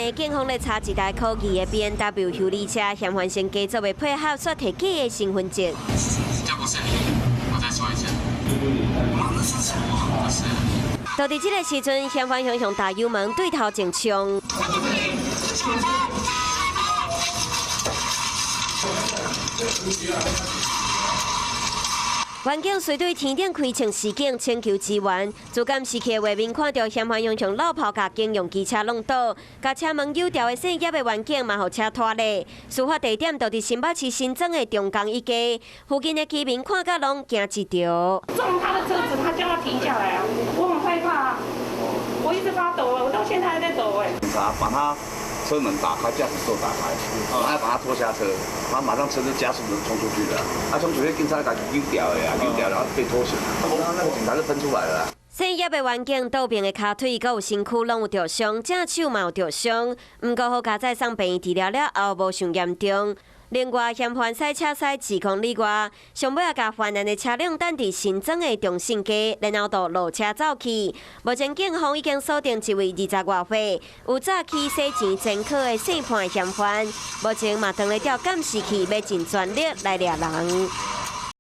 的警方咧查一台可疑的 BMW 修理車，嫌犯先加做的配合，煞提假的身份證。這不是你，我再說一次。不是。就佇這个時陣，嫌犯雄雄踏油門對頭前衝。員警隨對天頂開槍示警，請求支援。自監視器畫面看著嫌犯雄雄落跑，共警用機車弄倒，共車門扭掉的姓葉的員警嘛，予車拖咧。事發地點就佇新北市新莊的中港一街，附近的居民看甲攏驚一趒。撞他的車子，他叫他停下來啊！我很害怕，我一直發抖，我到現在還在抖哎。警察把他車門打開，駕駛座打開，然後把他拖下車，他馬上車就加速就衝出去了。啊，衝出去警察共伊扭掉的啊，扭掉然後被拖行，然後那個警察就噴出來了。姓葉的員警倒爿的跤腿閣有身軀攏有著傷，正手嘛有著傷，毋過好佳哉送病院治療了後無傷嚴重。另外，嫌犯賽車駛10公里外，上尾仔共犯案的車輛等佇新莊的中信街，然後就落車走去。目前警方已經鎖定一位20外歲、有早起洗錢前科的姓潘嫌犯，目前嘛當咧調監視器，欲盡全力來掠人。